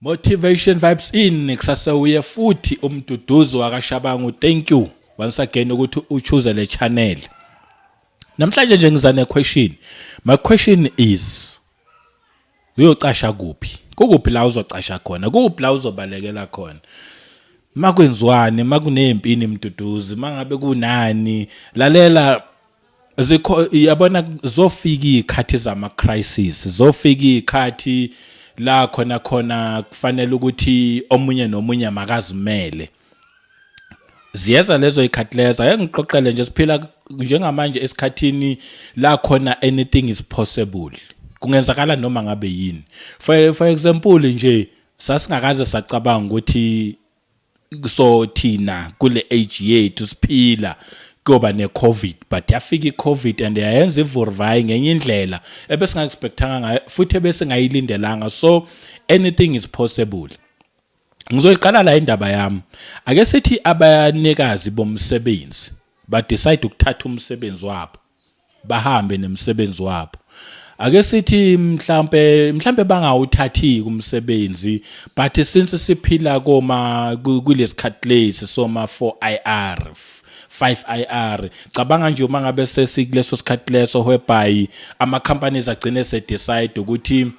Motivation Vibes in kusasa uye futhi uMduduzi wakaShabangu. Thank you once again ukuthi uchoose le channel. Namhlanje nje ngiza ne question. My question is, uyocasha kuphi? Kukuphi la uzocasha khona? Kukuphi la uzobalekela khona? Makwenziwani makunempini, Mduduzi? Mangabe kunani, lalela, zikho, yabona, zofika izikhathi zama crisis, zofika izikhathi la khona khona kufanele ukuthi omunye nomunye makazimele. Ziyeza lezo ikhathi lezo. Ake ngixoxele nje, siphila njengamanje esikhathini la khona anything is possible, kungenzakala noma ngabe yini. For example nje, sasingakaze sacabanga ukuthi so thina kule age yethu siphila kuyoba ne-COVID, but yafika i-COVID and yayenza ivurvayi ngenye indlela ebesinga-expectanga ngayo futhi ebesingayilindelanga. So anything is possible. Ngizoyiqala la indaba yami. Ake sithi abanikazi bomsebenzi ba-decide ukuthatha umsebenzi wabo, bahambe nemsebenzi wabo. Ake sithi mhlambe bangawuthathi umsebenzi, but since siphila koma kulesikhathi lesi soma 4IR, 5IR, cabanga nje uma ngabe sesikuleso sikhathi leso whereby ama companies agcine se decide ukuthi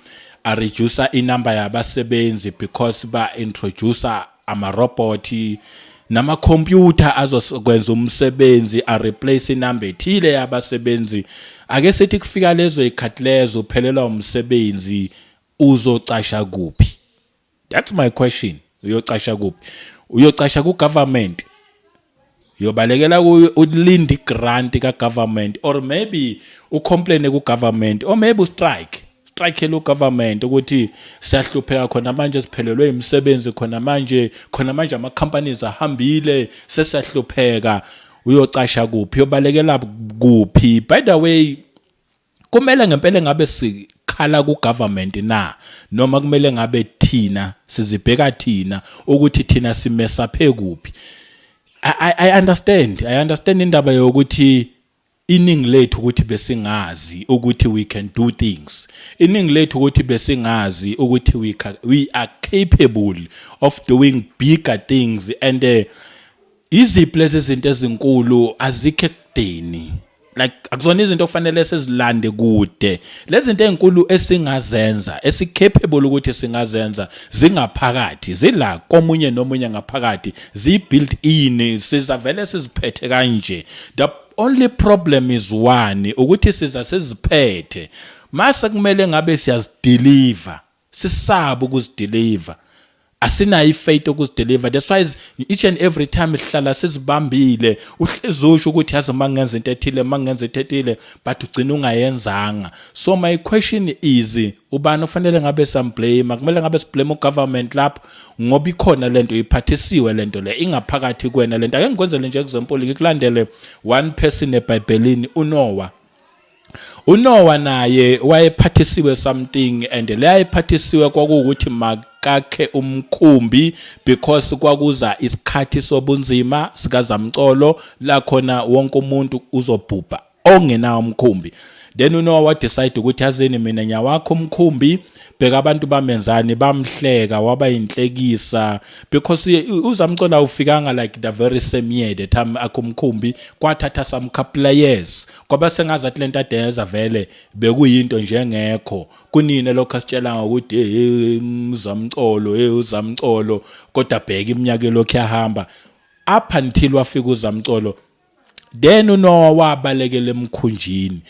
a reduce inumber yabasebenzi because ba introduce ama robot nama computer azokwenza umsebenzi, a replace inumber ethile yabasebenzi. Ake sithi kufika lezo ikhathi lezo, uphelelwa umsebenzi, uzocasha kuphi? That's my question. Uyocasha kuphi? Uyocasha ku government? Uyobalekela kuyo, ulinde grant ka government, or maybe ucomplain ku government, or maybe ustrike, strike lo government ukuthi siyahlupheka khona manje, siphelelwe imisebenzi khona manje, khona manje ama companies ahambile, sesiyahlupheka. Uyocasha kuphi? Uyobalekela kuphi? By the way, kumele ngempela ngabe sikhala ku government na, noma kumele ngabe thina sizibheka thina ukuthi thina simesaphe kuphi? I understand indaba yokuthi iningi lethu ukuthi besingazi ukuthi we can do things, iningi lethu ukuthi besingazi ukuthi we are capable of doing bigger things. And iziphi lezi zinto ezinkulu? Azikho ekudeni, like akuzona izinto okufanele sizilande kude. Lezi zinto ezinkulu esingazenza, esicapable ukuthi singazenza, zingaphakathi, zila komunye nomunye ngaphakathi, zi built in, sizavele siziphethe kanje. The only problem is one, ukuthi siza siziphethe, mase kumele ngabe siyazideliver, sisaba ukuzideliver, asinayo ifaith ukuzideliver. That's why each and every time sihlala sizibambile. Uhlezi usho ukuthi yazi mangenza into ethile, mangenza into ethile, but ugcina ungayenzanga. So my question is, ubani ofanele ngabe samblame? Kumele ngabe siblame ugovernment lapho, ngoba ikhona lento, iphathisiwe lento le, ingaphakathi kwena lento. Ake ngikwenzele nje example, ngikulandele one person eBhayibhelini, uNoah. uNoah naye wayephathisiwe something, and le ayephathisiwe kwakuwukuthi makakhe umkhumbi because kwakuza isikhathi sobunzima sikazamcolo la khona wonke umuntu uzobhubha ongenawo umkhumbi. Then uNoah wa decide ukuthi yazini, mina ngiyawakha umkhumbi. Bheka abantu bamenzani, bamhleka, waba inhlekisa, because uzamcolo awufikanga like the very same year, the time akho umkhumbi, kwathatha some couple of years. Kwaba sengazathi lento adeza vele bekuyinto njengekho kunini lokho asitshela ngokuthi hey, uzamcolo, hey, uzamcolo, kodwa bheka iminyaka elokhu yahamba up until wafika uzamcolo. Then uNoah wabalekela emkhunjini.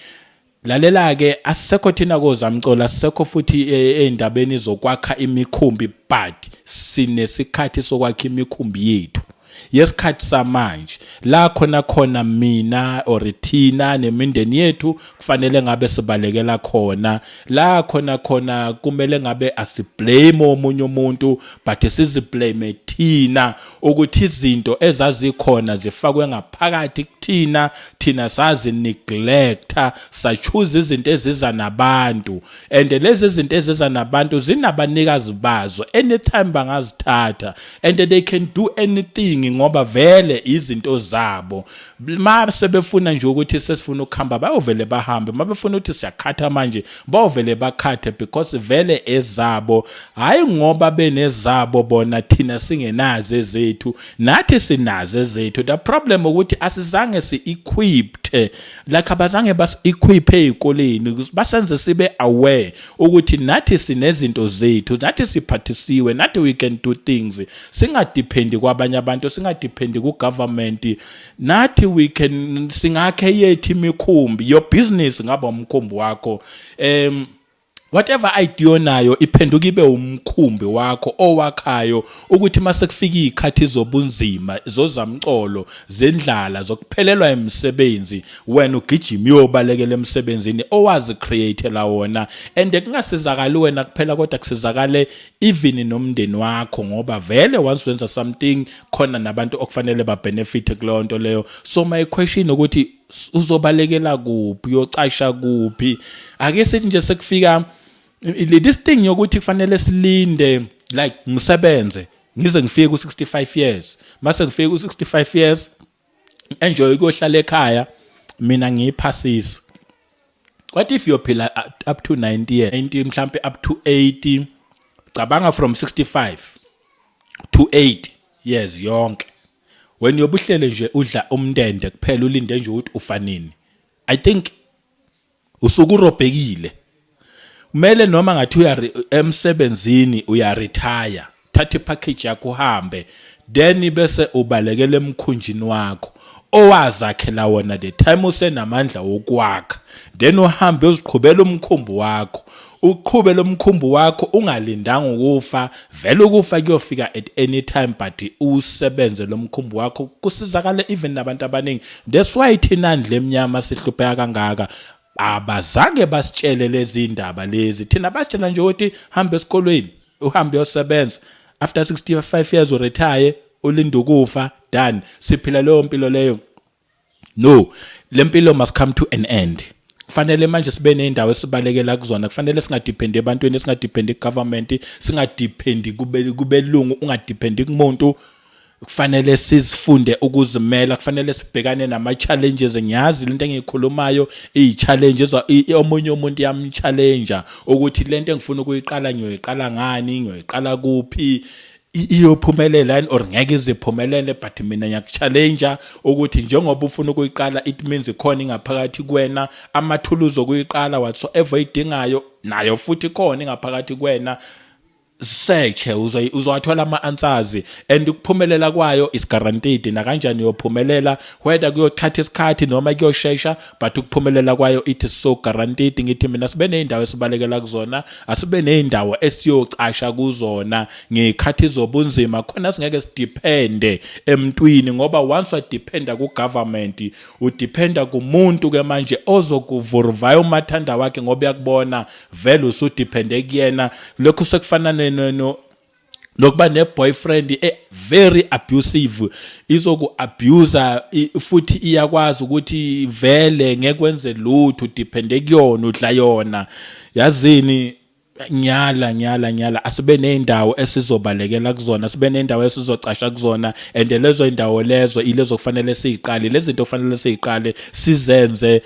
Lalela ke, asisekho thina kozamcolo, asisekho futhi ey'ndabeni zokwakha imikhumbi, but sinesikhathi sokwakha imikhumbi yethu yesikhathi samanje, la khona khona mina or thina nemindeni yethu kufanele ngabe sibalekela khona, la khona khona kumele ngabe asiblame omunye umuntu but siziblame thina ukuthi izinto ezazikhona zifakwe ngaphakathi kuthina. Thina sazi neglecta, sachoose izinto eziza nabantu, and lezi zinto eziza nabantu zinabanikazi bazo. Anytime bangazithatha and they can do anything, ngoba vele izinto zabo. Ma sebefuna nje ukuthi sesifuna ukuhamba, bayovele bahambe. Mabefuna ukuthi siyakhatha manje, bayovele bakhathe, because vele ezabo. Hayi ngoba benezabo bona, thina singenazo ezethu. Nathi sinazo ezethu. The problem ukuthi asizange si-equipped, like abazange bas-equip ey'koleni, basenze sibe aware ukuthi nathi sinezinto zethu, nathi siphathisiwe, nathi we can do things, singadependi kwabanye abantu, singadependi ku-government. Nathi we can, singakhe yethu imikhumbi. Your business ngaba umkhumbi wakho. Whatever idea onayo iphenduka ibe umkhumbi wakho owakhayo, ukuthi mase kufika izikhathi zobunzima, zozamcolo, zendlala, zokuphelelwa imisebenzi, wena ugijima uyobalekela emsebenzini owazi createla wona, and kungasizakali wena kuphela, kodwa kusizakale even nomndeni wakho, ngoba vele once wenza something, khona nabantu okufanele ba benefit kuleyo nto leyo. So my question ukuthi uzobalekela kuphi, uyocasha kuphi? Ake sithi nje sekufika this thing yokuthi kufanele silinde, like ngisebenze ngize ngifike ku 65 years, mase ngifike ku 65 years, enjoy ukuyohlala ekhaya, mina ngiyiphasisi. What if uyophila up to 90 years, 90 mhlambe, up to 80? Cabanga from 65 to 80 years yonke, wena uyobuhlele nje udla umndende kuphela, ulinde nje ukuthi ufanini. I think usuke urobhekile. Kumele noma ngathi uya emsebenzini, uya retire, thatha ipackage yakho uhambe, then bese ubalekela emkhunjini wakho owazakhela wona the time usenamandla wokwakha. Then uhambe uziqhubela umkhumbi wakho, uqhube lo mkhumbi wakho ungalindanga ukufa. Vele ukufa kuyofika at any time, but usebenze lo mkhumbi wakho, kusizakale even nabantu abaningi. That's why thina ndle emnyama sihlupheka kangaka. Abazange basitshele lezi ndaba lezi. Thina basitshela nje ukuthi hamba esikolweni, uhambe uyosebenza, after 65 years uretire, ulinde ukufa, done. Siphila leyo mpilo leyo. No, le mpilo must come to an end. Kufanele manje sibe nendawo esibalekela kuzona. Kufanele singadependi ebantwini, singadependi kugovernment, singadependi kube kubelungu, ungadependi kumuntu. Kufanele sizifunde ukuzimela. Kufanele sibhekane nama challenges. Ngiyazi lento engiyikhulumayo iyi challenges, omunye umuntu yamchallenge ukuthi lento engifuna ukuyiqala ngiyoyiqala ngani, ngiyoyiqala kuphi, iyophumelela yini or ngeke iziphumelele? But mina ngiyakuchallenge ukuthi njengoba ufuna ukuyiqala, it means ikhona ingaphakathi kuwena amathuluzi okuyiqala. Whatsoever idingayo, nayo futhi ikhona ingaphakathi kuwena. Search, uzowathola ama-answers, and ukuphumelela kwayo is guaranteed. Nakanjani uyophumelela, whether kuyothatha isikhathi noma kuyoshesha, but ukuphumelela kwayo, it is so guaranteed. Ngithi mina sibe ney'ndawo esibalekela kuzona, asibe ney'ndawo esiyocasha kuzona ngey'khathi zobunzima, khona singeke sidepende emntwini, ngoba once wadependa ku-government, udependa kumuntu-ke manje ozokuvuruvaya umathanda wakhe, ngoba uyakubona vele usudepende kuyena. Lokhu sekufana nokuba ne-boyfriend very abusive, izoku-abuser futhi iyakwazi ukuthi vele ngeke wenze lutho, udepende kuyona, udla yona. Yazini, nyala nyala nyala, asibe ney'ndawo esizobalekela kuzona, sibe ney'ndawo esizocasha kuzona, and lezo y'ndawo lezo ilezo kufanele siyiqale, lezi zinto kufanele siyiqale sizenze.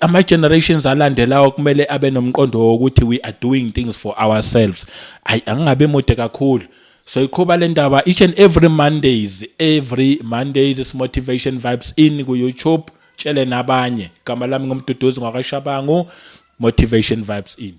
Ama-generations alandelayo kumele abe nomqondo wokuthi we are doing things for ourselves. Ayi, angingabi mude kakhulu. So iqhuba le ndaba each and every Mondays, every Mondays is Motivation Vibes In ku-YouTube. Tshele nabanye. Igama lami nguMduduzi ngwakaShabangu. Motivation Vibes In.